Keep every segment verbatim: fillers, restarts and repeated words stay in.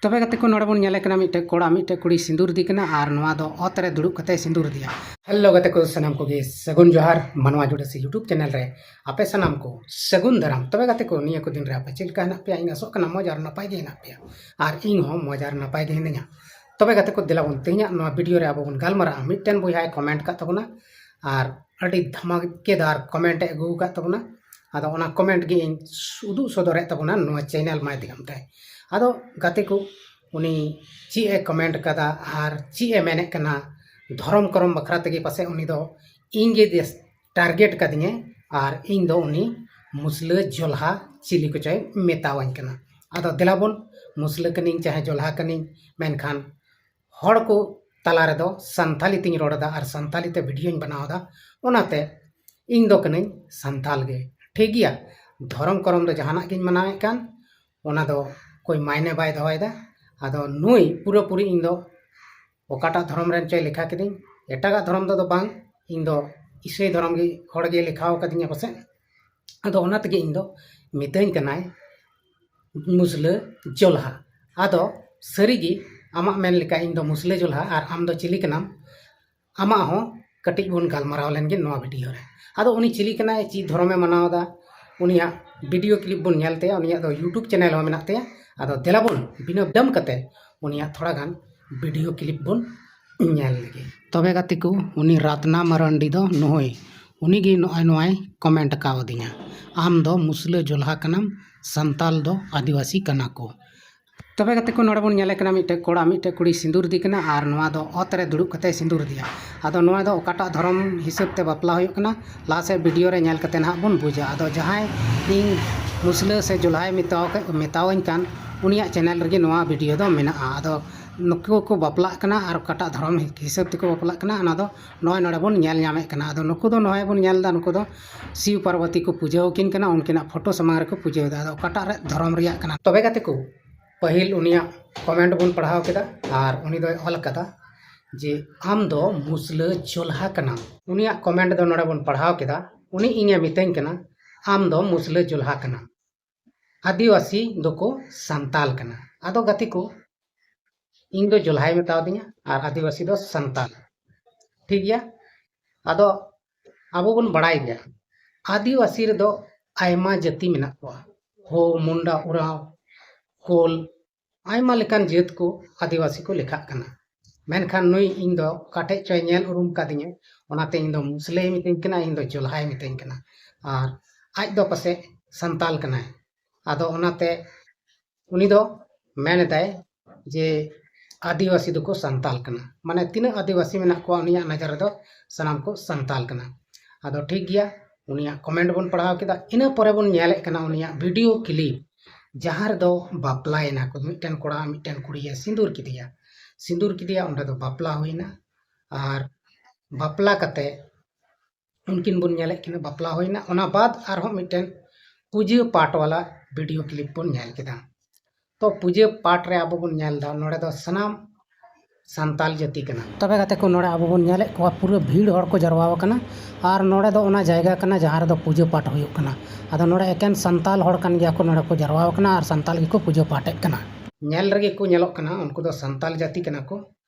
ᱛᱚᱵᱮ ᱜᱟᱛᱮ ᱠᱚ, ᱱᱚᱰᱮ ᱵᱚᱱ ᱧᱮᱞᱮ ᱠᱟᱱᱟ ᱢᱤᱫᱴᱮᱡ ᱠᱚᱲᱟ ᱢᱤᱫᱴᱮᱡ ᱠᱩᱲᱤ ᱥᱤᱸᱫᱩᱨ ᱫᱤ ᱠᱟᱱᱟ ᱟᱨ ᱱᱚᱣᱟ ᱫᱚ ᱚᱛ ᱨᱮ ᱫᱩᱲᱩᱵ ᱠᱟᱛᱮ ᱥᱤᱸᱫᱩᱨ ᱫᱤᱭᱟ᱾ ᱦᱮᱞᱳ ᱜᱟᱛᱮ ᱠᱚ, ᱥᱟᱱᱟᱢ ᱠᱚᱜᱮ ᱥᱟᱹᱜᱩᱱ ᱡᱚᱦᱟᱨ ᱢᱟᱱᱣᱟ ᱡᱩᱰᱟᱹᱥᱤ YouTube ᱪᱮᱱᱮᱞ ᱨᱮ᱾ ᱟᱯᱮ ᱥᱟᱱᱟᱢ ᱠᱚ ᱥᱟᱹᱜᱩᱱ ᱫᱟᱨᱟᱢ᱾ ᱛᱚᱵᱮ ᱜᱟᱛᱮ ᱠᱚ, ᱱᱤᱭᱟᱹ ᱠᱚ ᱫᱤᱱ ᱨᱮ ᱟᱯᱮ ᱪᱮᱫ ᱞᱮᱠᱟ ᱦᱮᱱᱟᱜ ᱯᱮᱭᱟ? ᱤᱧ ᱟᱥᱚᱜ ᱠᱟᱱᱟ ᱢᱚᱡᱽ ᱟᱨ ᱱᱟᱯᱟᱭ ᱜᱮ ᱦᱮᱱᱟᱜ ᱯᱮᱭᱟ ᱟᱨ ᱤᱧ ᱦᱚᱸ ᱢᱚᱡᱽ ᱟᱨ ᱱᱟᱯᱟᱭ ᱜᱮ ᱦᱤᱱᱟᱹᱧᱟ᱾ ᱛᱚᱵᱮ ᱜᱟᱛᱮ ᱠᱚ, ᱫᱮᱞᱟ ᱵᱚᱱ ᱛᱮᱦᱮᱧᱟᱜ ᱱᱚᱣᱟ ᱵᱷᱤᱰᱤᱭᱳ ᱨᱮ ᱟᱵᱚ ᱵᱚᱱ ᱜᱟᱞᱢᱟᱨᱟᱜᱼᱟ᱾ ᱢᱤᱫᱴᱮᱱ ᱵᱚᱭᱦᱟᱭ ᱠᱚᱢᱮᱱᱴ ᱟᱠᱟᱫ ᱛᱟᱵᱚᱱᱟ ᱟᱨ ᱟᱹᱰᱤ ᱫᱷᱟᱢᱟᱠᱮᱫᱟᱨ ᱠᱚᱢᱮᱱᱴ ᱮ ᱟᱹᱜᱩ ᱟᱠᱟᱫ ᱛᱟᱵᱚᱱᱟ᱾ ᱟᱫᱚ ᱚᱱᱟ ᱠᱚᱢᱮᱱᱴ ᱜᱮ ᱤᱧ ᱩᱫᱩᱜ ᱥᱚᱫᱚᱨᱮᱫ ᱛᱟᱵᱚᱱᱟ ᱱᱚᱣᱟ ᱪᱮᱱᱮᱞ ᱢᱟᱫᱽᱫᱷᱚᱢ ᱛᱮ᱾ ᱟᱫᱚ ᱜᱟᱛᱮ ᱠᱚ, ᱩᱱᱤ ᱪᱮᱫ ᱮ ᱠᱚᱢᱮᱱᱴ ᱠᱟᱫᱟ ᱟᱨ ᱪᱮᱫ ᱮ ᱢᱮᱱᱮᱫ ᱠᱟᱱᱟ, ᱫᱷᱚᱨᱚᱢ ᱠᱚᱨᱚᱢ ᱵᱟᱠᱷᱨᱟ ᱛᱮᱜᱮ ᱯᱟᱥᱮᱡ ᱩᱱᱤ ᱫᱚ ᱤᱧ ᱜᱮ ᱫᱮᱥ ᱴᱟᱨᱜᱮᱴ ᱠᱟᱫᱤᱧᱟᱭ ᱟᱨ ᱤᱧ ᱫᱚ ᱩᱱᱤ ᱢᱩᱥᱞᱟᱹ ᱡᱚᱞᱦᱟ ᱪᱤᱞᱤ ᱠᱚᱪᱚᱭ ᱢᱮᱛᱟᱣᱟᱹᱧ ᱠᱟᱱᱟ᱾ ᱟᱫᱚ ᱫᱮᱞᱟ ᱵᱚᱱ, ᱢᱩᱥᱞᱟᱹ ᱠᱟᱹᱱᱟᱹᱧ ᱪᱟᱦᱮ ᱡᱚᱞᱦᱟ ᱠᱟᱹᱱᱟᱹᱧ, ᱢᱮᱱᱠᱷᱟᱱ ᱦᱚᱲ ᱠᱚ ᱛᱟᱞᱟ ᱨᱮᱫᱚ ᱥᱟᱱᱛᱷᱟᱞᱤ ᱛᱤᱧ ᱨᱚᱲ ᱮᱫᱟ ᱟᱨ ᱥᱟᱱᱛᱷᱟᱞᱤ ᱛᱮ ᱵᱷᱤᱰᱤᱭᱳᱧ ᱵᱮᱱᱟᱣ ᱮᱫᱟ᱾ ᱚᱱᱟᱛᱮ ᱤᱧ ᱫᱚ ᱠᱟᱹᱱᱟᱹᱧ ᱥᱟᱱᱛᱷᱟᱞ ᱜᱮ, ᱴᱷᱤᱠ ᱜᱮᱭᱟ? ᱫᱷᱚᱨᱚᱢ ᱠᱚᱨᱚᱢ ᱫᱚ ᱡᱟᱦᱟᱱᱟᱜ ᱜᱤᱧ ᱢᱟᱱᱟᱣᱮᱫ ᱠᱟᱱ, ᱚᱱᱟ ᱫᱚ ᱠᱳᱭ ᱢᱟᱭᱱᱮ ᱵᱟᱭ ᱫᱚᱦᱚᱭᱮᱫᱟ᱾ ᱟᱫᱚ ᱱᱩᱭ ᱯᱩᱨᱟᱹᱯᱩᱨᱤ ᱤᱧ ᱫᱚ ᱚᱠᱟᱴᱟᱜ ᱫᱷᱚᱨᱚᱢ ᱨᱮᱱ ᱪᱚᱭ ᱞᱮᱠᱷᱟ ᱠᱤᱫᱤᱧ, ᱮᱴᱟᱜᱟᱜ ᱫᱷᱚᱨᱚᱢ ᱫᱚ, ᱫᱚ ᱵᱟᱝ, ᱤᱧ ᱫᱚ ᱤᱥᱟᱹᱭ ᱫᱷᱚᱨᱚᱢ ᱜᱮ ᱦᱚᱲ ᱜᱮ ᱞᱮᱠᱷᱟᱣ ᱠᱟᱫᱤᱧᱟ ᱯᱟᱥᱮᱡ᱾ ᱟᱫᱚ ᱚᱱᱟ ᱛᱮᱜᱮ ᱤᱧ ᱫᱚ ᱢᱤᱛᱟᱹᱧ ᱠᱟᱱᱟᱭ ᱢᱩᱥᱞᱟᱹ ᱡᱚᱞᱦᱟ᱾ ᱟᱫᱚ ᱥᱟᱹᱨᱤᱜᱮ ᱟᱢᱟᱜ ᱢᱮᱱ ᱞᱮᱠᱟ ᱤᱧ ᱫᱚ ᱢᱩᱥᱞᱟᱹ ᱡᱚᱞᱦᱟ ᱟᱨ ᱟᱢ ᱫᱚ ᱪᱤᱞᱤ ᱠᱟᱱᱟᱢ? ᱟᱢᱟᱜ ᱦᱚᱸ ᱠᱟᱹᱴᱤᱡ ᱵᱚᱱ ᱜᱟᱞᱢᱟᱨᱟᱣ ᱞᱮᱱ ᱜᱮ ᱱᱚᱣᱟ ᱵᱷᱤᱰᱤᱭᱳ ᱨᱮ᱾ ᱟᱫᱚ ᱩᱱᱤ ᱪᱤᱞᱤ ᱠᱟᱱᱟᱭ, ᱪᱮᱫ ᱫᱷᱚᱨᱚᱢᱮ ᱢᱟᱱᱟᱣ ᱮᱫᱟ, ᱩᱱᱤᱭᱟᱜ ᱵᱷᱤᱰᱤᱭᱳ ᱠᱞᱤᱯ ᱵᱚᱱ ᱧᱮᱞ ᱛᱟᱭᱟ᱾ ᱩᱱᱤᱭᱟᱜ ᱫᱚ YouTube ᱪᱮᱱᱮᱞ ᱦᱚᱸ ᱢᱮᱱᱟᱜ ᱛᱟᱭᱟ᱾ ᱟᱫᱚ ᱫᱮᱞᱟ ᱵᱚᱱ ᱵᱤᱱᱟᱹ ᱵᱤᱞᱚᱢ ᱠᱟᱛᱮ ᱩᱱᱤᱭᱟᱜ ᱛᱷᱚᱲᱟ ᱜᱟᱱ ᱵᱷᱤᱰᱤᱭᱳ ᱠᱞᱤᱯ ᱵᱚᱱ ᱧᱮᱞ ᱞᱮᱜᱮ᱾ ᱛᱚᱵᱮ ᱜᱟᱛᱮ ᱠᱚ, ᱩᱱᱤ ᱨᱟᱛᱱᱟ ᱢᱟᱨᱟᱱᱰᱤ ᱫᱚ ᱱᱩᱭ, ᱩᱱᱤ ᱜᱮ ᱱᱚᱜᱼᱚᱭ ᱱᱚᱣᱟᱭ ᱠᱚᱢᱮᱱᱴ ᱠᱟᱣᱫᱤᱧᱟ, "ᱟᱢ ᱫᱚ ᱢᱩᱥᱞᱟᱹ ᱡᱚᱞᱦᱟ ᱠᱟᱱᱟᱢ, ᱥᱟᱱᱛᱟᱞ ᱫᱚ ᱟᱹᱫᱤᱵᱟᱹᱥᱤ ᱠᱟᱱᱟ ᱠᱚ᱾" ᱛᱚᱵᱮ ᱜᱟᱛᱮ ᱠᱚ, ᱱᱚᱰᱮ ᱵᱚᱱ ᱧᱮᱞᱮ ᱠᱟᱱᱟ ᱢᱤᱫᱴᱮᱡ ᱠᱚᱲᱟ ᱢᱤᱫᱴᱮᱡ ᱠᱩᱲᱤ ᱥᱤᱸᱫᱩᱨ ᱫᱤ ᱠᱟᱱᱟ ᱟᱨ ᱱᱚᱣᱟ ᱫᱚ ᱚᱛ ᱨᱮ ᱫᱩᱲᱩᱵ ᱠᱟᱛᱮ ᱥᱤᱸᱫᱩᱨ ᱫᱤᱭᱟ᱾ ᱟᱫᱚ ᱱᱚᱣᱟ ᱫᱚ ᱚᱠᱟᱴᱟᱜ ᱫᱷᱚᱨᱚᱢ ᱦᱤᱥᱟᱹᱵ ᱛᱮ ᱵᱟᱯᱞᱟ ᱦᱩᱭᱩᱜ ᱠᱟᱱᱟ, ᱞᱟᱦᱟ ᱥᱮᱫ ᱵᱷᱤᱰᱤᱭᱳ ᱨᱮ ᱧᱮᱞ ᱠᱟᱛᱮ ᱱᱟᱦᱟᱜ ᱵᱚᱱ ᱵᱩᱡᱟ᱾ ᱟᱫᱚ ᱡᱟᱦᱟᱸᱭ ᱤᱧ ᱢᱩᱥᱞᱟᱹ ᱥᱮ ᱡᱚᱞᱦᱟᱭ ᱢᱮᱛᱟᱣ ᱠᱟᱜ-, ᱢᱮᱛᱟᱣᱟᱹᱧ ᱠᱟᱱ, ᱩᱱᱤᱭᱟᱜ ᱪᱮᱱᱮᱞ ᱨᱮᱜᱮ ᱱᱚᱣᱟ ᱵᱷᱤᱰᱤᱭᱳ ᱫᱚ ᱢᱮᱱᱟᱜᱼᱟ᱾ ᱟᱫᱚ ᱱᱩᱠᱩ ᱠᱚ ᱵᱟᱯᱞᱟᱜ ᱠᱟᱱᱟ ᱟᱨ ᱚᱠᱟᱴᱟᱜ ᱫᱷᱚᱨᱚᱢ ᱦᱤᱥᱟᱹᱵ ᱛᱮᱠᱚ ᱵᱟᱯᱞᱟᱜ ᱠᱟᱱᱟ, ᱚᱱᱟ ᱫᱚ ᱱᱚᱜᱼᱚᱭ ᱱᱚᱰᱮ ᱵᱚᱱ ᱧᱮᱞ ᱧᱟᱢᱮᱫ ᱠᱟᱱᱟ᱾ ᱟᱫᱚ ᱱᱩᱠᱩ ᱫᱚ ᱱᱚᱜᱼᱚᱭ ᱵᱚᱱ ᱧᱮᱞ ᱮᱫᱟ, ᱱᱩᱠᱩ ᱫᱚ ᱥᱤᱵ ᱯᱟᱨᱵᱚᱛᱤ ᱠᱚ ᱯᱩᱡᱟᱹ ᱟᱹᱠᱤᱱ ᱠᱟᱱᱟ, ᱩᱱᱠᱤᱱᱟᱜ ᱯᱷᱳᱴᱳ ᱥᱟᱢᱟᱝ ᱨᱮᱠᱚ ᱯᱩᱡᱟᱹᱭᱮᱫᱟ᱾ ᱟᱫᱚ ᱚᱠᱟᱴᱟᱜ ᱨᱮ ᱫᱷᱚᱨᱚᱢ ᱨᱮᱭᱟᱜ ᱠᱟᱱᱟ? ᱛᱚᱵᱮ ᱜᱟᱛᱮ ᱠᱚ, ᱯᱟᱹᱦᱤᱞ ᱩᱱᱤᱭᱟᱜ ᱠᱚᱢᱮᱱᱴ ᱵᱚᱱ ᱯᱟᱲᱦᱟᱣ ᱠᱮᱫᱟ ᱟᱨ ᱩᱱᱤ ᱫᱚᱭ ᱚᱞ ᱠᱟᱫᱟ ᱡᱮ, "ᱟᱢ ᱫᱚ ᱢᱩᱥᱞᱟᱹ ᱡᱚᱞᱦᱟ ᱠᱟᱱᱟᱢ᱾" ᱩᱱᱤᱭᱟᱜ ᱠᱚᱢᱮᱱᱴ ᱫᱚ ᱱᱚᱰᱮ ᱵᱚᱱ ᱯᱟᱲᱦᱟᱣ ᱠᱮᱫᱟ᱾ ᱩᱱᱤ ᱤᱧᱮ ᱢᱤᱛᱟᱹᱧ ᱠᱟᱱᱟ, "ᱟᱢ ᱫᱚ ᱢᱩᱥᱞᱟᱹ ᱡᱚᱞᱦᱟ ᱠᱟᱱᱟᱢ᱾" ᱟᱹᱫᱤᱵᱟᱹᱥᱤ ᱫᱚᱠᱚ ᱥᱟᱱᱛᱟᱞ ᱠᱟᱱᱟ᱾ ᱟᱫᱚ ᱜᱟᱛᱮ ᱠᱚ, ᱤᱧ ᱫᱚ ᱡᱚᱞᱦᱟᱭ ᱢᱮᱛᱟᱣ ᱫᱤᱧᱟ ᱟᱨ ᱟᱹᱫᱤᱵᱟᱹᱥᱤ ᱫᱚ ᱥᱟᱱᱛᱟᱞ᱾ ᱴᱷᱤᱠ ᱜᱮᱭᱟ? ᱟᱫᱚ ᱟᱵᱚ ᱵᱚᱱ ᱵᱟᱲᱟᱭ ᱜᱮᱭᱟ, ᱟᱹᱫᱤᱵᱟᱹᱥᱤ ᱨᱮᱫᱚ ᱟᱭᱢᱟ ᱡᱟᱹᱛᱤ ᱢᱮᱱᱟᱜ ᱠᱚᱣᱟ᱾ ᱦᱳ, ᱢᱩᱱᱰᱟ, ᱳᱨᱟᱸᱣ, ᱠᱳᱞ, ᱟᱭᱢᱟ ᱞᱮᱠᱟᱱ ᱡᱟᱹᱛ ᱠᱚ ᱟᱹᱫᱤᱵᱟᱹᱥᱤ ᱠᱚ ᱞᱮᱠᱷᱟᱜ ᱠᱟᱱᱟ᱾ ᱢᱮᱱᱠᱷᱟᱱ ᱱᱩᱭ ᱤᱧ ᱫᱚ ᱚᱠᱟ ᱴᱷᱮᱡ ᱪᱚᱭ ᱧᱮᱞ ᱩᱨᱩᱢ ᱠᱟᱫᱤᱧᱟ, ᱚᱱᱟᱛᱮ ᱤᱧ ᱫᱚ ᱢᱩᱥᱞᱟᱹᱭ ᱢᱤᱛᱟᱹᱧ ᱠᱟᱱᱟ, ᱤᱧ ᱫᱚ ᱡᱚᱞᱦᱟᱭ ᱢᱤᱛᱟᱹᱧ ᱠᱟᱱᱟ᱾ ᱟᱨ ᱟᱡ ᱫᱚ ᱯᱟᱥᱮᱡ ᱥᱟᱱᱛᱟᱞ ᱠᱟᱱᱟᱭ᱾ ᱟᱫᱚ ᱚᱱᱟᱛᱮ ᱩᱱᱤ ᱫᱚ ᱢᱮᱱ ᱮᱫᱟᱭ ᱡᱮ ᱟᱹᱫᱤᱵᱟᱹᱥᱤ ᱫᱚᱠᱚ ᱥᱟᱱᱛᱟᱞ ᱠᱟᱱᱟ, ᱢᱟᱱᱮ ᱛᱤᱱᱟᱹᱜ ᱟᱹᱫᱤᱵᱟᱹᱥᱤ ᱢᱮᱱᱟᱜ ᱠᱚᱣᱟ ᱩᱱᱤᱭᱟᱜ ᱱᱚᱡᱚᱨ ᱨᱮᱫᱚ ᱥᱟᱱᱟᱢ ᱠᱚ ᱥᱟᱱᱛᱟᱞ ᱠᱟᱱᱟ᱾ ᱟᱫᱚ ᱴᱷᱤᱠ ᱜᱮᱭᱟ, ᱩᱱᱤᱭᱟᱜ ᱠᱚᱢᱮᱱᱴ ᱵᱚᱱ ᱯᱟᱲᱦᱟᱣ ᱠᱮᱫᱟ᱾ ᱤᱱᱟᱹ ᱯᱚᱨᱮ ᱵᱚᱱ ᱧᱮᱞᱮᱫ ᱠᱟᱱᱟ ᱩᱱᱤᱭᱟᱜ ᱵᱷᱤᱰᱤᱭᱳ ᱠᱞᱤᱯ, ᱡᱟᱦᱟᱸ ᱨᱮᱫᱚ ᱵᱟᱯᱞᱟᱭᱮᱱᱟ ᱠᱚ, ᱢᱤᱫᱴᱮᱱ ᱠᱚᱲᱟ ᱢᱤᱫᱴᱮᱱ ᱠᱩᱲᱤᱭᱮ ᱥᱤᱸᱫᱩᱨ ᱠᱮᱫᱮᱭᱟ᱾ ᱥᱤᱸᱫᱩᱨ ᱠᱮᱫᱮᱭᱟ, ᱚᱸᱰᱮ ᱫᱚ ᱵᱟᱯᱞᱟ ᱦᱩᱭᱱᱟ᱾ ᱟᱨ ᱵᱟᱯᱞᱟ ᱠᱟᱛᱮ ᱩᱱᱠᱤᱱ ᱵᱚᱱ ᱧᱮᱞᱮᱫ ᱠᱤᱱᱟ ᱵᱟᱯᱞᱟ ᱦᱩᱭᱱᱟ᱾ ᱚᱱᱟ ᱵᱟᱫ ᱟᱨᱦᱚᱸ ᱢᱤᱫᱴᱮᱱ ᱯᱩᱡᱟᱹ ᱯᱟᱴ ᱣᱟᱞᱟ ᱵᱷᱤᱰᱤᱭᱳ ᱠᱞᱤᱯ ᱵᱚᱱ ᱧᱮᱞ ᱠᱮᱫᱟ᱾ ᱛᱚ ᱯᱩᱡᱟᱹ ᱯᱟᱴ ᱨᱮ ᱟᱵᱚ ᱵᱚᱱ ᱧᱮᱞ ᱮᱫᱟ ᱱᱚᱰᱮ ᱫᱚ ᱥᱟᱱᱟᱢ ᱥᱟᱱᱛᱟᱞ ᱡᱟᱹᱛᱤ ᱠᱟᱱᱟ᱾ ᱛᱚᱵᱮ ᱜᱟᱛᱮ ᱠᱚ, ᱱᱚᱰᱮ ᱟᱵᱚ ᱵᱚᱱ ᱧᱮᱞᱮᱫ ᱠᱚᱣᱟ ᱯᱩᱨᱟᱹ ᱵᱷᱤᱲ ᱦᱚᱲ ᱠᱚ ᱡᱟᱨᱣᱟ ᱟᱠᱟᱱᱟ᱾ ᱟᱨ ᱱᱚᱰᱮ ᱫᱚ ᱚᱱᱟ ᱡᱟᱭᱜᱟ ᱠᱟᱱᱟ ᱡᱟᱦᱟᱸ ᱨᱮᱫᱚ ᱯᱩᱡᱟᱹ ᱯᱟᱴ ᱦᱩᱭᱩᱜ ᱠᱟᱱᱟ᱾ ᱟᱫᱚ ᱱᱚᱰᱮ ᱮᱠᱮᱱ ᱥᱟᱱᱛᱟᱞ ᱦᱚᱲ ᱠᱟᱱ ᱜᱮᱭᱟ ᱠᱚ, ᱱᱚᱰᱮ ᱠᱚ ᱡᱟᱨᱣᱟ ᱟᱠᱟᱱᱟ ᱟᱨ ᱥᱟᱱᱛᱟᱞ ᱜᱮᱠᱚ ᱯᱩᱡᱟᱹ ᱯᱟᱴᱮᱫ ᱠᱟᱱᱟ᱾ ᱧᱮᱞ ᱨᱮᱜᱮ ᱠᱚ ᱧᱮᱞᱚᱜ ᱠᱟᱱᱟ, ᱩᱱᱠᱩ ᱫᱚ ᱥᱟᱱᱛᱟᱞ ᱡᱟᱹᱛᱤ ᱠᱟᱱᱟ ᱠᱚ᱾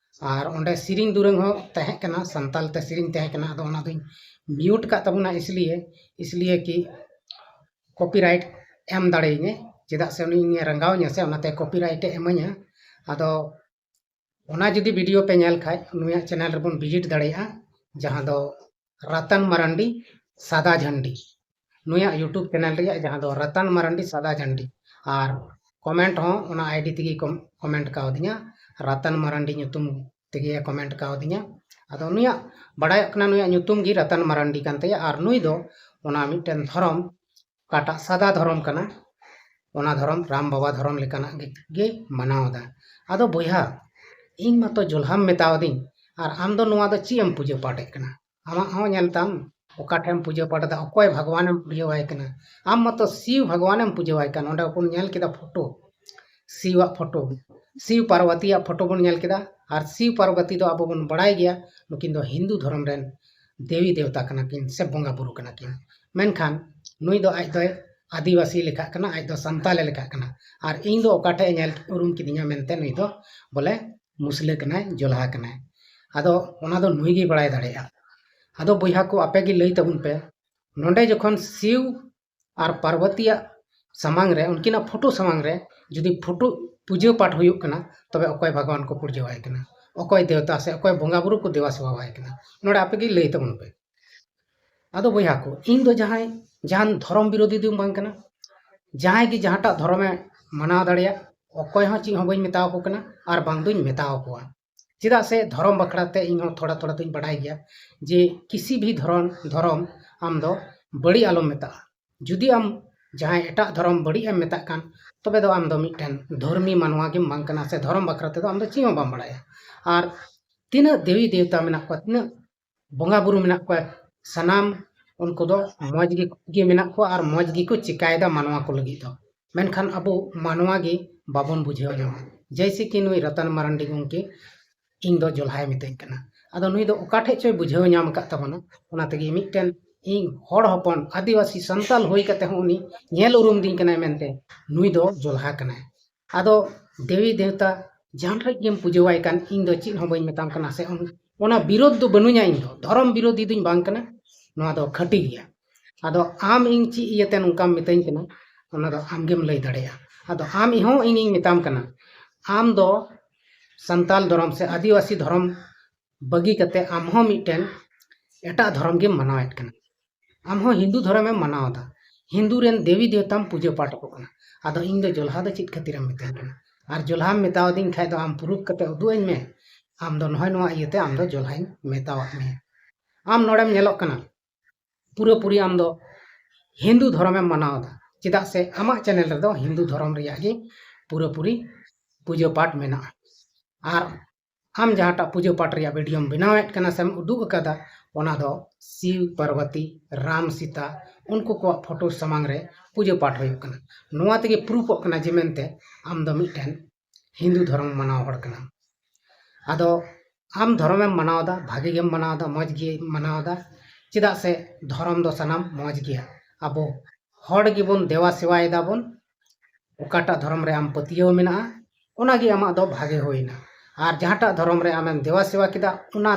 ᱟᱨ ᱚᱸᱰᱮ ᱥᱮᱨᱮᱧ ᱫᱩᱨᱟᱹᱝ ᱦᱚᱸ ᱛᱟᱦᱮᱸ ᱠᱟᱱᱟ, ᱥᱟᱱᱛᱟᱞ ᱛᱮ ᱥᱮᱨᱮᱧ ᱛᱟᱦᱮᱸ ᱠᱟᱱᱟ᱾ ᱟᱫᱚ ᱚᱱᱟ ᱫᱚᱧ ᱢᱤᱭᱩᱴ ᱠᱟᱜ ᱛᱟᱵᱚᱱᱟ, ᱤᱥᱞᱤᱭᱮ ᱤᱥᱞᱤᱭᱮ ᱠᱤ ᱠᱚᱯᱤᱨᱟᱭᱤᱴ ᱮᱢ ᱫᱟᱲᱮᱭᱟᱹᱧᱟᱹ, ᱪᱮᱫᱟᱜ ᱥᱮ ᱩᱱᱤ ᱤᱧᱮ ᱨᱟᱸᱜᱟᱣ ᱤᱧᱟ ᱥᱮ, ᱚᱱᱟᱛᱮ ᱠᱚᱯᱤᱨᱟᱭᱤᱴ ᱮ ᱤᱢᱟᱹᱧᱟ᱾ ᱟᱫᱚ ᱚᱱᱟ ᱡᱩᱫᱤ ᱵᱷᱤᱰᱤᱭᱳ ᱯᱮ ᱧᱮᱞ ᱠᱷᱟᱡ ᱱᱩᱭᱟᱜ ᱪᱮᱱᱮᱞ ᱨᱮᱵᱚᱱ ᱵᱷᱤᱡᱤᱴ ᱫᱟᱲᱮᱭᱟᱜᱼᱟ, ᱡᱟᱦᱟᱸ ᱫᱚ ᱨᱟᱛᱟᱱ ᱢᱟᱨᱟᱱᱰᱤ ᱥᱟᱫᱟ ᱡᱷᱟᱱᱰᱤ, ᱱᱩᱭᱟᱜ ᱭᱩᱴᱩᱵᱽ ᱪᱮᱱᱮᱞ ᱨᱮᱭᱟᱜ, ᱡᱟᱦᱟᱸ ᱫᱚ ᱨᱟᱛᱟᱱ ᱢᱟᱨᱟᱱᱰᱤ ᱥᱟᱫᱟ ᱡᱷᱟᱱᱰᱤ᱾ ᱟᱨ ᱠᱚᱢᱮᱱᱴ ᱦᱚᱸ ᱚᱱᱟ ᱟᱭᱰᱤ ᱛᱮᱜᱮ ᱠᱚᱢᱮᱱᱴ ᱠᱟᱣᱫᱤᱧᱟ, ᱨᱟᱛᱟᱱ ᱢᱟᱨᱟᱱᱰᱤ ᱧᱩᱛᱩᱢ ᱛᱮᱜᱮ ᱠᱚᱢᱮᱱᱴ ᱠᱟᱣᱫᱤᱧᱟ᱾ ᱟᱫᱚ ᱱᱩᱭᱟᱜ ᱵᱟᱲᱟᱭᱚᱜ ᱠᱟᱱᱟ ᱱᱩᱭᱟᱜ ᱧᱩᱛᱩᱢ ᱜᱮ ᱨᱟᱛᱟᱱ ᱢᱟᱨᱟᱱᱰᱤ ᱠᱟᱱ ᱛᱟᱭᱟ᱾ ᱟᱨ ᱱᱩᱭ ᱫᱚ ᱚᱱᱟ ᱢᱤᱫᱴᱮᱱ ᱫᱷᱚᱨᱚᱢ, ᱚᱠᱟᱴᱟᱜ ᱥᱟᱫᱟ ᱫᱷᱚᱨᱚᱢ ᱠᱟᱱᱟ, ᱚᱱᱟ ᱫᱷᱚᱨᱚᱢ ᱨᱟᱢ ᱵᱟᱵᱟ ᱫᱷᱚᱨᱚᱢ ᱞᱮᱠᱟᱱᱟᱜ ᱜᱮ, ᱜᱮ ᱢᱟᱱᱟᱣ ᱮᱫᱟ᱾ ᱟᱫᱚ ᱵᱚᱭᱦᱟ, ᱤᱧ ᱢᱟᱛᱚ ᱡᱚᱞᱦᱟᱢ ᱢᱮᱛᱟᱣᱫᱤᱧ, ᱟᱨ ᱟᱢ ᱫᱚ ᱱᱚᱣᱟ ᱫᱚ ᱪᱮᱫ ᱮᱢ ᱯᱩᱡᱟᱹ ᱯᱟᱴᱮᱫ ᱠᱟᱱᱟ? ᱟᱢᱟᱜ ᱦᱚᱸ ᱧᱮᱞ ᱛᱟᱢ, ᱚᱠᱟ ᱴᱷᱮᱱ ᱯᱩᱡᱟᱹ ᱯᱟᱴ ᱮᱫᱟ, ᱚᱠᱚᱭ ᱵᱷᱟᱜᱽᱣᱟᱱᱮᱢ ᱯᱩᱡᱟᱹᱣᱟᱭ ᱠᱟᱱᱟ? ᱟᱢ ᱢᱟᱛᱚ ᱥᱤᱣ ᱵᱷᱟᱜᱽᱣᱟᱱᱮᱢ ᱯᱩᱡᱟᱹᱣᱟᱭ ᱠᱟᱱ᱾ ᱚᱸᱰᱮ ᱵᱚᱱ ᱧᱮᱞ ᱠᱮᱫᱟ ᱯᱷᱳᱴᱳ, ᱥᱤᱣᱟᱜ ᱯᱷᱳᱴᱳ, ᱥᱤᱣ ᱯᱟᱨᱵᱚᱛᱤᱭᱟᱜ ᱯᱷᱳᱴᱳ ᱵᱚᱱ ᱧᱮᱞ ᱠᱮᱫᱟ᱾ ᱟᱨ ᱥᱤᱣ ᱯᱟᱨᱵᱚᱛᱤ ᱫᱚ ᱟᱵᱚ ᱵᱚᱱ ᱵᱟᱲᱟᱭ ᱜᱮᱭᱟ, ᱱᱩᱠᱤᱱ ᱫᱚ ᱦᱤᱱᱫᱩ ᱫᱷᱚᱨᱚᱢ ᱨᱮᱱ ᱫᱮᱣᱤ ᱫᱮᱣᱛᱟ ᱠᱟᱱᱟ ᱠᱤᱱ ᱥᱮ ᱵᱚᱸᱜᱟ ᱵᱩᱨᱩ ᱠᱟᱱᱟ ᱠᱤᱱ᱾ ᱢᱮᱱᱠᱷᱟᱱ ᱱᱩᱭ ᱫᱚ ᱟᱡ ᱫᱚᱭ ᱟᱹᱫᱤᱵᱟᱹᱥᱤ ᱞᱮᱠᱷᱟᱜ ᱠᱟᱱᱟ, ᱟᱡ ᱫᱚ ᱥᱟᱱᱛᱟᱞᱮ ᱞᱮᱠᱷᱟᱜ ᱠᱟᱱᱟ᱾ ᱟᱨ ᱤᱧ ᱫᱚ ᱚᱠᱟ ᱴᱷᱮᱡ ᱮ ᱧᱮᱞ ᱩᱨᱩᱢ ᱠᱤᱫᱤᱧᱟ ᱢᱮᱱᱛᱮ ᱱᱩᱭ ᱫᱚ ᱵᱚᱞᱮ ᱢᱩᱥᱞᱟᱹ ᱠᱟᱱᱟᱭ, ᱡᱚᱞᱦᱟ ᱠᱟᱱᱟᱭ᱾ ᱟᱫᱚ ᱚᱱᱟ ᱫᱚ ᱱᱩᱭ ᱜᱮᱭ ᱵᱟᱲᱟᱭ ᱫᱟᱲᱮᱭᱟᱜᱼᱟ᱾ ᱟᱫᱚ ᱵᱚᱭᱦᱟ ᱠᱚ, ᱟᱯᱮ ᱜᱮ ᱞᱟᱹᱭ ᱛᱟᱵᱚᱱ ᱯᱮ, ᱱᱚᱰᱮ ᱡᱚᱠᱷᱚᱱ ᱥᱤᱣ ᱟᱨ ᱯᱟᱨᱵᱚᱛᱤᱭᱟᱜ ᱥᱟᱢᱟᱝ ᱨᱮ, ᱩᱱᱠᱤᱱᱟᱜ ᱯᱷᱳᱴᱳ ᱥᱟᱢᱟᱝ ᱨᱮ ᱡᱩᱫᱤ ᱯᱷᱳᱴᱳ ᱯᱩᱡᱟᱹ ᱯᱟᱴ ᱦᱩᱭᱩᱜ ᱠᱟᱱᱟ, ᱛᱚᱵᱮ ᱚᱠᱚᱭ ᱵᱷᱟᱜᱽᱣᱟᱱ ᱠᱚ ᱯᱩᱡᱟᱹᱣᱟᱭ ᱠᱟᱱᱟ, ᱚᱠᱚᱭ ᱫᱮᱣᱛᱟ ᱥᱮ ᱚᱠᱚᱭ ᱵᱚᱸᱜᱟ ᱵᱩᱨᱩ ᱠᱚ ᱫᱮᱣᱟ ᱥᱮᱵᱟᱣᱟᱭ ᱠᱟᱱᱟ? ᱱᱚᱰᱮ ᱟᱯᱮ ᱜᱮ ᱞᱟᱹᱭ ᱛᱟᱵᱚᱱ ᱯᱮ᱾ ᱟᱫᱚ ᱵᱚᱭᱦᱟ ᱠᱚ, ᱤᱧ ᱫᱚ ᱡᱟᱦᱟᱸᱭ ᱡᱟᱦᱟᱱ ᱫᱷᱚᱨᱚᱢ ᱵᱤᱨᱳᱫᱷᱤ ᱫᱚ ᱵᱟᱝ ᱠᱟᱱᱟ᱾ ᱡᱟᱦᱟᱸᱭ ᱜᱮ ᱡᱟᱦᱟᱸᱴᱟᱜ ᱫᱷᱚᱨᱚᱢᱮ ᱢᱟᱱᱟᱣ ᱫᱟᱲᱮᱭᱟᱜ, ᱚᱠᱚᱭ ᱦᱚᱸ ᱪᱮᱫ ᱦᱚᱸ ᱵᱟᱹᱧ ᱢᱮᱛᱟ ᱟᱠᱚ ᱠᱟᱱᱟ ᱟᱨ ᱵᱟᱝ ᱫᱩᱧ ᱢᱮᱛᱟ ᱟᱠᱚᱣᱟ᱾ ᱪᱮᱫᱟᱜ ᱥᱮ ᱫᱷᱚᱨᱚᱢ ᱵᱟᱠᱷᱨᱟ ᱛᱮ ᱤᱧ ᱦᱚᱸ ᱛᱷᱚᱲᱟ ᱛᱷᱚᱲᱟ ᱫᱩᱧ ᱵᱟᱰᱟᱭ ᱜᱮᱭᱟ ᱡᱮ ᱠᱤᱥᱤ ᱵᱷᱤ ᱫᱷᱚᱨᱚᱢ, ᱫᱷᱚᱨᱚᱢ ᱟᱢ ᱫᱚ ᱵᱟᱹᱲᱤᱡ ᱟᱞᱚᱢ ᱢᱮᱛᱟᱜᱼᱟ᱾ ᱡᱩᱫᱤ ᱟᱢ ᱡᱟᱦᱟᱸᱭ ᱮᱴᱟᱜ ᱫᱷᱚᱨᱚᱢ ᱵᱟᱹᱲᱤᱡ ᱮᱢ ᱢᱮᱛᱟᱜ ᱠᱟᱱ, ᱛᱚᱵᱮ ᱫᱚ ᱟᱢ ᱫᱚ ᱢᱤᱫᱴᱮᱱ ᱫᱷᱚᱨᱢᱤ ᱢᱟᱱᱣᱟ ᱜᱮᱢ ᱵᱟᱝ ᱠᱟᱱᱟ, ᱥᱮ ᱫᱷᱚᱨᱚᱢ ᱵᱟᱠᱷᱨᱟ ᱛᱮᱫᱚ ᱟᱢ ᱫᱚ ᱪᱮᱫ ᱦᱚᱸ ᱵᱟᱢ ᱵᱟᱲᱟᱭᱟ᱾ ᱟᱨ ᱛᱤᱱᱟᱹᱜ ᱫᱮᱣᱤ ᱫᱮᱣᱛᱟ ᱢᱮᱱᱟᱜ ᱠᱚᱣᱟ, ᱛᱤᱱᱟᱹᱜ ᱵᱚᱸᱜᱟ ᱵᱩᱨᱩ ᱢᱮᱱᱟᱜ ᱠᱚᱣᱟ, ᱥᱟᱱᱟᱢ ᱩᱱᱠᱩ ᱫᱚ ᱢᱚᱡᱽ ᱜᱮ, ᱜᱮ ᱢᱮᱱᱟᱜ ᱠᱚᱣᱟ ᱟᱨ ᱢᱚᱡᱽ ᱜᱮᱠᱚ ᱪᱤᱠᱟᱭᱮᱫᱟ ᱢᱟᱱᱣᱟ ᱠᱚ ᱞᱟᱹᱜᱤᱫ ᱫᱚ᱾ ᱢᱮᱱᱠᱷᱟᱱ ᱟᱵᱚ ᱢᱟᱱᱣᱟ ᱜᱮ ᱵᱟᱵᱚᱱ ᱵᱩᱡᱷᱟᱹᱣ ᱧᱟᱢᱟ᱾ ᱡᱮᱭᱥᱮ ᱠᱤ ᱱᱩᱭ ᱨᱟᱛᱟᱱ ᱢᱟᱨᱟᱱᱰᱤ ᱜᱚᱢᱠᱮ ᱤᱧ ᱫᱚ ᱡᱚᱞᱦᱟᱭ ᱢᱤᱛᱟᱹᱧ ᱠᱟᱱᱟ᱾ ᱟᱫᱚ ᱱᱩᱭ ᱫᱚ ᱚᱠᱟ ᱴᱷᱮᱡ ᱪᱚᱭ ᱵᱩᱡᱷᱟᱹᱣ ᱧᱟᱢ ᱟᱠᱟᱫ ᱛᱟᱵᱚᱱᱟ, ᱚᱱᱟ ᱛᱮᱜᱮ ᱢᱤᱫᱴᱮᱱ ᱤᱧ ᱦᱚᱲ ᱦᱚᱯᱚᱱ ᱟᱹᱫᱤᱵᱟᱹᱥᱤ ᱥᱟᱱᱛᱟᱞ ᱦᱩᱭ ᱠᱟᱛᱮ ᱦᱚᱸ ᱩᱱᱤ ᱧᱮᱞ ᱩᱨᱩᱢ ᱫᱤᱧ ᱠᱟᱱᱟᱭ ᱢᱮᱱᱛᱮ ᱱᱩᱭ ᱫᱚ ᱡᱚᱞᱦᱟ ᱠᱟᱱᱟᱭ᱾ ᱟᱫᱚ ᱫᱮᱣᱤ ᱫᱮᱣᱛᱟ ᱡᱟᱦᱟᱸ ᱴᱷᱮᱡ ᱜᱮᱢ ᱯᱩᱡᱟᱹᱣᱟᱭ ᱠᱟᱱ, ᱤᱧ ᱫᱚ ᱪᱮᱫ ᱦᱚᱸ ᱵᱟᱹᱧ ᱢᱮᱛᱟᱢ ᱠᱟᱱᱟ, ᱥᱮ ᱚᱱ-, ᱚᱱᱟ ᱵᱤᱨᱳᱫᱷ ᱫᱚ ᱵᱟᱹᱱᱩᱧᱟ, ᱤᱧ ᱫᱚ ᱫᱷᱚᱨᱚᱢ ᱵᱤᱨᱳᱫᱷᱤ ᱫᱚᱧ ᱵᱟᱝ ᱠᱟᱱᱟ᱾ ᱱᱚᱣᱟ ᱫᱚ ᱠᱷᱟᱹᱴᱤ ᱜᱮᱭᱟ᱾ ᱟᱫᱚ ᱟᱢ ᱤᱧ ᱪᱮᱫ ᱤᱭᱟᱹᱛᱮ ᱱᱚᱝᱠᱟᱢ ᱢᱤᱛᱟᱹᱧ ᱠᱟᱱᱟ, ᱚᱱᱟ ᱫᱚ ᱟᱢ ᱜᱮᱢ ᱞᱟᱹᱭ ᱫᱟᱲᱮᱭᱟᱜᱼᱟ᱾ ᱟᱫᱚ ᱟᱢ ᱦᱚᱸ ᱤᱧᱤᱧ ᱢᱮᱛᱟᱢ ᱠᱟᱱᱟ, ᱟᱢ ᱫᱚ ᱥᱟᱱᱛᱟᱞ ᱫᱷᱚᱨᱚᱢ ᱥᱮ ᱟᱹᱫᱤᱵᱟᱹᱥᱤ ᱫᱷᱚᱨᱚᱢ ᱵᱟᱹᱜᱤ ᱠᱟᱛᱮ ᱟᱢ ᱦᱚᱸ ᱢᱤᱫᱴᱮᱱ ᱮᱴᱟᱜ ᱫᱷᱚᱨᱚᱢ ᱜᱮᱢ ᱢᱟᱱᱟᱣᱮᱫ ᱠᱟᱱᱟ᱾ ᱟᱢ ᱦᱚᱸ ᱦᱤᱱᱫᱩ ᱫᱷᱚᱨᱚᱢᱮᱢ ᱢᱟᱱᱟᱣ ᱮᱫᱟ, ᱦᱤᱱᱫᱩ ᱨᱮᱱ ᱫᱮᱣᱤ ᱫᱮᱣᱛᱟᱢ ᱯᱩᱡᱟᱹ ᱯᱟᱴ ᱟᱠᱚ ᱠᱟᱱᱟ᱾ ᱟᱫᱚ ᱤᱧ ᱫᱚ ᱡᱚᱞᱦᱟ ᱫᱚ ᱪᱮᱫ ᱠᱷᱟᱹᱛᱤᱨᱮᱢ ᱢᱤᱛᱟᱹᱧ ᱠᱟᱱᱟ? ᱟᱨ ᱡᱚᱞᱦᱟᱢ ᱢᱮᱛᱟᱣ ᱫᱤᱧ ᱠᱷᱟᱡ ᱫᱚ ᱟᱢ ᱯᱩᱨᱩᱵ ᱠᱟᱛᱮ ᱩᱫᱩᱜ ᱟᱹᱧ ᱢᱮ, ᱟᱢ ᱫᱚ ᱱᱚᱜᱼᱚᱭ ᱱᱚᱣᱟ ᱤᱭᱟᱹᱛᱮ ᱟᱢ ᱫᱚ ᱡᱚᱞᱦᱟᱧ ᱢᱮᱛᱟᱣᱟᱫ ᱢᱮᱭᱟ᱾ ᱟᱢ ᱱᱚᱰᱮᱢ ᱧᱮᱞᱚᱜ ᱠᱟᱱᱟ, ᱯᱩᱨᱟᱹᱯᱩᱨᱤ ᱟᱢ ᱫᱚ ᱦᱤᱱᱫᱩ ᱫᱷᱚᱨᱚᱢᱮᱢ ᱢᱟᱱᱟᱣ ᱮᱫᱟ, ᱪᱮᱫᱟᱜ ᱥᱮ ᱟᱢᱟᱜ ᱪᱮᱱᱮᱞ ᱨᱮᱫᱚ ᱦᱤᱱᱫᱩ ᱫᱷᱚᱨᱚᱢ ᱨᱮᱭᱟᱜ ᱜᱮ ᱯᱩᱨᱟᱹᱯᱩᱨᱤ ᱯᱩᱡᱟᱹ ᱯᱟᱴ ᱢᱮᱱᱟᱜᱼᱟ᱾ ᱟᱨ ᱟᱢ ᱡᱟᱦᱟᱸᱴᱟᱜ ᱯᱩᱡᱟᱹ ᱯᱟᱴ ᱨᱮᱭᱟᱜ ᱵᱷᱤᱰᱤᱭᱳᱢ ᱵᱮᱱᱟᱣᱮᱫ ᱠᱟᱱᱟ ᱥᱮᱢ ᱩᱫᱩᱜ ᱟᱠᱟᱫᱟ, ᱚᱱᱟ ᱫᱚ ᱥᱤᱵ ᱯᱟᱨᱵᱚᱛᱤ, ᱨᱟᱢ ᱥᱤᱛᱟ, ᱩᱱᱠᱩ ᱠᱚᱣᱟᱜ ᱯᱷᱳᱴᱳ ᱥᱟᱢᱟᱝ ᱨᱮ ᱯᱩᱡᱟᱹ ᱯᱟᱴ ᱦᱩᱭᱩᱜ ᱠᱟᱱᱟ᱾ ᱱᱚᱣᱟ ᱛᱮᱜᱮ ᱯᱨᱩᱯᱚᱜ ᱠᱟᱱᱟ ᱡᱮ ᱢᱮᱱᱛᱮ ᱟᱢ ᱫᱚ ᱢᱤᱫᱴᱮᱱ ᱦᱤᱱᱫᱩ ᱫᱷᱚᱨᱚᱢ ᱢᱟᱱᱟᱣ ᱦᱚᱲ ᱠᱟᱱᱟᱢ᱾ ᱟᱫᱚ ᱟᱢ ᱫᱷᱚᱨᱚᱢᱮᱢ ᱢᱟᱱᱟᱣ ᱮᱫᱟ, ᱵᱷᱟᱜᱮ ᱜᱮᱢ ᱢᱟᱱᱟᱣ ᱮᱫᱟ, ᱢᱚᱡᱽ ᱜᱮ ᱢᱟᱱᱟᱣ ᱮᱫᱟ, ᱪᱮᱫᱟᱜ ᱥᱮ ᱫᱷᱚᱨᱚᱢ ᱫᱚ ᱥᱟᱱᱟᱢ ᱢᱚᱡᱽ ᱜᱮᱭᱟ᱾ ᱟᱵᱚ ᱦᱚᱲ ᱜᱮᱵᱚᱱ ᱫᱮᱣᱟ ᱥᱮᱣᱟᱭ ᱫᱟᱵᱚᱱ, ᱚᱠᱟᱴᱟᱜ ᱫᱷᱚᱨᱚᱢ ᱨᱮ ᱟᱢ ᱯᱟᱹᱛᱭᱟᱹᱣ ᱢᱮᱱᱟᱜᱼᱟ, ᱚᱱᱟᱜᱮ ᱟᱢᱟᱜ ᱫᱚ ᱵᱷᱟᱜᱮ ᱦᱩᱭᱱᱟ᱾ ᱟᱨ ᱡᱟᱦᱟᱸᱴᱟᱜ ᱫᱷᱚᱨᱚᱢ ᱨᱮ ᱟᱢᱮᱢ ᱫᱮᱣᱟ ᱥᱮᱣᱟ ᱠᱮᱫᱟ, ᱚᱱᱟ,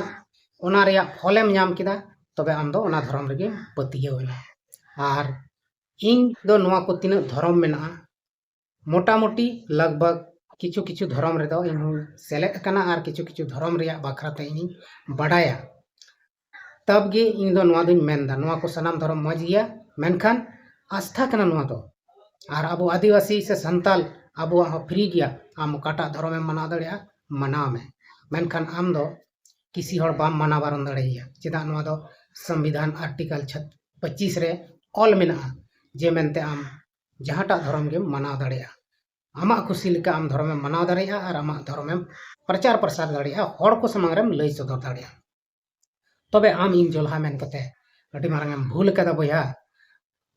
ᱚᱱᱟ ᱨᱮᱭᱟᱜ ᱯᱷᱚᱞᱮᱢ ᱧᱟᱢ ᱠᱮᱫᱟ, ᱛᱚᱵᱮ ᱟᱢ ᱫᱚ ᱚᱱᱟ ᱫᱷᱚᱨᱚᱢ ᱨᱮᱜᱮᱢ ᱯᱟᱹᱛᱭᱟᱹᱣ ᱮᱱᱟ᱾ ᱟᱨ ᱤᱧ ᱫᱚ ᱱᱚᱣᱟ ᱠᱚ ᱛᱤᱱᱟᱹᱜ ᱫᱷᱚᱨᱚᱢ ᱢᱮᱱᱟᱜᱼᱟ, ᱢᱚᱴᱟᱢᱩᱴᱤ ᱞᱟᱜᱽ ᱵᱷᱟᱜᱽ ᱠᱤᱪᱷᱩ ᱠᱤᱪᱷᱩ ᱫᱷᱚᱨᱚᱢ ᱨᱮᱫᱚ ᱤᱧ ᱦᱚᱸᱧ ᱥᱮᱞᱮᱫ ᱟᱠᱟᱱᱟ ᱟᱨ ᱠᱤᱪᱷᱩ ᱠᱤᱪᱷᱩ ᱫᱷᱚᱨᱚᱢ ᱨᱮᱭᱟᱜ ᱵᱟᱠᱷᱨᱟ ᱛᱮ ᱤᱧᱤᱧ ᱵᱟᱰᱟᱭᱟ᱾ ᱛᱟᱵ ᱜᱮ ᱤᱧ ᱫᱚ ᱱᱚᱣᱟ ᱫᱚᱧ ᱢᱮᱱᱫᱟ, ᱱᱚᱣᱟ ᱠᱚ ᱥᱟᱱᱟᱢ ᱫᱷᱚᱨᱚᱢ ᱢᱚᱡᱽ ᱜᱮᱭᱟ, ᱢᱮᱱᱠᱷᱟᱱ ᱟᱥᱛᱷᱟ ᱠᱟᱱᱟ ᱱᱚᱣᱟ ᱫᱚ᱾ ᱟᱨ ᱟᱵᱚ ᱟᱹᱫᱤᱵᱟᱹᱥᱤ ᱥᱮ ᱥᱟᱱᱛᱟᱞ, ᱟᱵᱚᱣᱟᱜ ᱦᱚᱸ ᱯᱷᱨᱤ ᱜᱮᱭᱟ, ᱟᱢ ᱚᱠᱟᱴᱟᱜ ᱫᱷᱚᱨᱚᱢᱮᱢ ᱢᱟᱱᱟᱣ ᱫᱟᱲᱮᱭᱟᱜᱼᱟ, ᱢᱟᱱᱟᱣ ᱢᱮ, ᱢᱮᱱᱠᱷᱟᱱ ᱟᱢ ᱫᱚ ᱠᱤᱥᱤ ᱦᱚᱲ ᱵᱟᱢ ᱢᱟᱱᱟᱣ ᱵᱟᱨᱚᱱ ᱫᱟᱲᱮᱭᱟᱭᱟ᱾ ᱪᱮᱫᱟᱜ? ᱱᱚᱣᱟ ᱫᱚ ᱥᱚᱝᱵᱤᱫᱷᱟᱱ ᱟᱨᱴᱤᱠᱟᱞ ᱪᱷᱟᱛ-, ᱯᱚᱸᱪᱤᱥ ᱨᱮ ᱚᱞ ᱢᱮᱱᱟᱜᱼᱟ ᱡᱮ ᱢᱮᱱᱛᱮ ᱟᱢ ᱡᱟᱦᱟᱸᱴᱟᱜ ᱫᱷᱚᱨᱚᱢ ᱜᱮᱢ ᱢᱟᱱᱟᱣ ᱫᱟᱲᱮᱭᱟᱜᱼᱟ᱾ ᱟᱢᱟᱜ ᱠᱩᱥᱤ ᱞᱮᱠᱟ ᱟᱢ ᱫᱷᱚᱨᱚᱢᱮᱢ ᱢᱟᱱᱟᱣ ᱫᱟᱲᱮᱭᱟᱜᱼᱟ ᱟᱨ ᱟᱢᱟᱜ ᱫᱷᱚᱨᱚᱢᱮᱢ ᱯᱨᱚᱪᱟᱨ ᱯᱨᱚᱥᱟᱨ ᱫᱟᱲᱮᱭᱟᱜᱼᱟ, ᱦᱚᱲ ᱠᱚ ᱥᱟᱢᱟᱝ ᱨᱮᱢ ᱞᱟᱹᱭ ᱥᱚᱫᱚᱨ ᱫᱟᱲᱮᱭᱟᱜᱼᱟ᱾ ᱛᱚᱵᱮ ᱟᱢ ᱤᱧ ᱡᱚᱞᱦᱟ ᱢᱮᱱ ᱠᱟᱛᱮ ᱟᱹᱰᱤ ᱢᱟᱨᱟᱝ ᱮᱢ ᱵᱷᱩᱞ ᱟᱠᱟᱫᱟ ᱵᱚᱭᱦᱟ᱾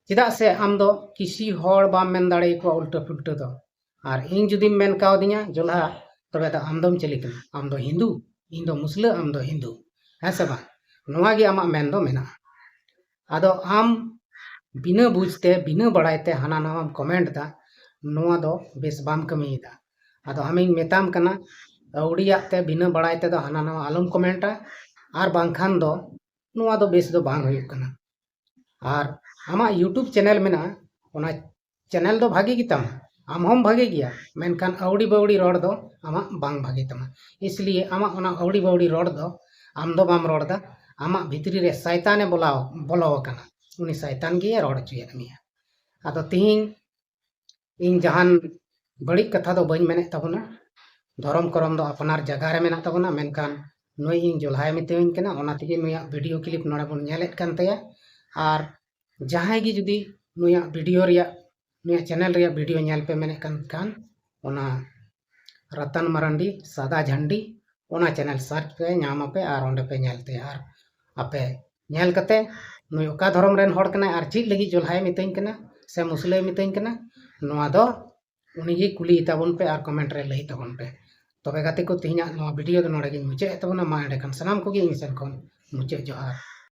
ᱪᱮᱫᱟᱜ ᱥᱮ ᱟᱢ ᱫᱚ ᱠᱤᱥᱤ ᱦᱚᱲ ᱵᱟᱢ ᱢᱮᱱ ᱫᱟᱲᱮ ᱟᱠᱚᱣᱟ ᱩᱞᱴᱟᱹ ᱯᱩᱞᱴᱟᱹ ᱫᱚ᱾ ᱟᱨ ᱤᱧ ᱡᱩᱫᱤᱢ ᱢᱮᱱ ᱠᱟᱣᱫᱤᱧᱟ ᱡᱚᱞᱦᱟ, ᱛᱚᱵᱮ ᱫᱚ ᱟᱢ ᱫᱚᱢ ᱪᱤᱞᱤ ᱠᱟᱱᱟ? ᱟᱢ ᱫᱚ ᱦᱤᱱᱫᱩ, ᱤᱧ ᱫᱚ ᱢᱩᱥᱞᱟᱹ, ᱟᱢ ᱫᱚ ᱦᱤᱱᱫᱩ, ᱦᱮᱸ ᱥᱮ ᱵᱟᱝ? ᱱᱚᱣᱟ ᱜᱮ ᱟᱢᱟᱜ ᱢᱮᱱ ᱫᱚ ᱢᱮᱱᱟᱜᱼᱟ᱾ ᱟᱫᱚ ᱟᱢ ᱵᱤᱱᱟᱹ ᱵᱩᱡᱽ ᱛᱮ, ᱵᱤᱱᱟᱹ ᱵᱟᱲᱟᱭ ᱛᱮ ᱦᱟᱱᱟ ᱱᱟᱣᱟᱢ ᱠᱚᱢᱮᱱᱴ ᱫᱟ, ᱱᱚᱣᱟ ᱫᱚ ᱵᱮᱥ ᱵᱟᱢ ᱠᱟᱹᱢᱤᱭᱮᱫᱟ᱾ ᱟᱫᱚ ᱟᱢᱤᱧ ᱢᱮᱛᱟᱢ ᱠᱟᱱᱟ, ᱟᱹᱣᱲᱤᱭᱟᱜ ᱛᱮ ᱵᱤᱱᱟᱹ ᱵᱟᱲᱟᱭ ᱛᱮᱫᱚ ᱦᱟᱱᱟ ᱱᱟᱣᱟ ᱟᱞᱚᱢ ᱠᱚᱢᱮᱱᱴᱟ, ᱟᱨ ᱵᱟᱝᱠᱷᱟᱱ ᱫᱚ ᱱᱚᱣᱟ ᱫᱚ ᱵᱮᱥ ᱫᱚ ᱵᱟᱝ ᱦᱩᱭᱩᱜ ᱠᱟᱱᱟ᱾ ᱟᱨ ᱟᱢᱟᱜ YouTube ᱪᱮᱱᱮᱞ ᱢᱮᱱᱟᱜᱼᱟ, ᱚᱱᱟ ᱪᱮᱱᱮᱞ ᱫᱚ ᱵᱷᱟᱜᱮ ᱜᱮᱛᱟᱢᱟ, ᱟᱢ ᱦᱚᱸᱢ ᱵᱷᱟᱜᱮ ᱜᱮᱭᱟ, ᱢᱮᱱᱠᱷᱟᱱ ᱟᱹᱣᱲᱤ ᱵᱟᱹᱣᱲᱤ ᱨᱚᱲ ᱫᱚ ᱟᱢᱟᱜ ᱵᱟᱝ ᱵᱷᱟᱜᱮ ᱛᱟᱢᱟ᱾ ᱤᱥᱞᱤᱭᱮ ᱟᱢᱟᱜ ᱚᱱᱟ ᱟᱹᱣᱲᱤ ᱵᱟᱹᱣᱲᱤ ᱨᱚᱲ ᱫᱚ ᱟᱢ ᱫᱚ ᱵᱟᱢ ᱨᱚᱲ ᱫᱟ, ᱟᱢᱟᱜ ᱵᱷᱤᱛᱨᱤ ᱨᱮ ᱥᱟᱭᱛᱟᱱᱮ ᱵᱚᱞᱟᱣ, ᱵᱚᱞᱚ ᱟᱠᱟᱱᱟ, ᱩᱱᱤ ᱥᱟᱭᱛᱟᱱ ᱜᱮᱭ ᱨᱚᱲ ᱦᱚᱪᱚᱭᱮᱫ ᱢᱮᱭᱟ᱾ ᱟᱫᱚ ᱛᱤᱦᱤᱧ ᱤᱧ ᱡᱟᱦᱟᱱ ᱵᱟᱹᱲᱤᱡ ᱠᱟᱛᱷᱟ ᱫᱚ ᱵᱟᱹᱧ ᱢᱮᱱᱮᱫ ᱛᱟᱵᱚᱱᱟ, ᱫᱷᱚᱨᱚᱢ ᱠᱚᱨᱚᱢ ᱫᱚ ᱟᱯᱱᱟᱨ ᱡᱟᱭᱜᱟ ᱨᱮ ᱢᱮᱱᱟᱜ ᱛᱟᱵᱚᱱᱟ, ᱢᱮᱱᱠᱷᱟᱱ ᱱᱩᱭ ᱤᱧ ᱡᱚᱞᱦᱟᱭ ᱢᱤᱛᱟᱹᱧ ᱠᱟᱱᱟ, ᱚᱱᱟ ᱛᱮᱜᱮ ᱱᱩᱭᱟᱜ video clip ᱱᱚᱰᱮ ᱵᱚᱱ ᱧᱮᱞᱮᱫ ᱠᱟᱱ ᱛᱟᱭᱟ᱾ ᱟᱨ ᱡᱟᱦᱟᱸᱭ ᱜᱮ ᱡᱩᱫᱤ ᱱᱩᱭᱟᱜ video ᱨᱮᱭᱟᱜ, ᱱᱩᱭᱟᱜ ᱪᱮᱱᱮᱞ ᱨᱮᱭᱟᱜ video ᱧᱮᱞ ᱯᱮ ᱢᱮᱱᱮᱫ ᱠᱟᱱ ᱠᱷᱟᱱ, ᱚᱱᱟ ᱨᱟᱛᱟᱱ ᱢᱟᱨᱟᱱᱰᱤ ᱥᱟᱫᱟ ᱡᱷᱟᱱᱰᱤ, ᱚᱱᱟ ᱪᱮᱱᱮᱞ ᱥᱟᱨᱪ ᱯᱮ, ᱧᱟᱢ ᱟᱯᱮ ᱟᱨ ᱚᱸᱰᱮ ᱯᱮ ᱧᱮᱞ ᱛᱟᱭᱟ᱾ ᱟᱨ ᱟᱯᱮ ᱧᱮᱞ ᱠᱟᱛᱮ ᱱᱩᱭ ᱚᱠᱟ ᱫᱷᱚᱨᱚᱢ ᱨᱮᱱ ᱦᱚᱲ ᱠᱟᱱᱟᱭ ᱟᱨ ᱪᱮᱫ ᱞᱟᱹᱜᱤᱫ ᱡᱚᱞᱦᱟᱭ ᱢᱤᱛᱟᱹᱧ ᱠᱟᱱᱟ ᱥᱮ ᱢᱩᱥᱞᱟᱹᱭ ᱢᱤᱛᱟᱹᱧ ᱠᱟᱱᱟ, ᱱᱚᱣᱟ ᱫᱚ ᱩᱱᱤᱜᱮ ᱠᱩᱞᱤᱭᱮ ᱛᱟᱵᱚᱱ ᱯᱮ ᱟᱨ ᱠᱚᱢᱮᱱᱴ ᱨᱮ ᱞᱟᱹᱭ ᱛᱟᱵᱚᱱ ᱯᱮ᱾ ᱛᱚᱵᱮ ᱜᱟᱛᱮ ᱠᱚ, ᱛᱮᱦᱮᱧᱟᱜ ᱱᱚᱣᱟ video ᱫᱚ ᱱᱚᱰᱮ ᱜᱤᱧ ᱢᱩᱪᱟᱹᱫ ᱮᱫ ᱛᱟᱵᱚᱱᱟ᱾ ᱢᱟ ᱮᱸᱰᱮᱠᱷᱟᱱ ᱥᱟᱱᱟᱢ ᱠᱚᱜᱮ ᱤᱧ ᱥᱮᱱ ᱠᱷᱚᱱ ᱢᱩᱪᱟᱹᱫ ᱡᱚᱦᱟᱨ᱾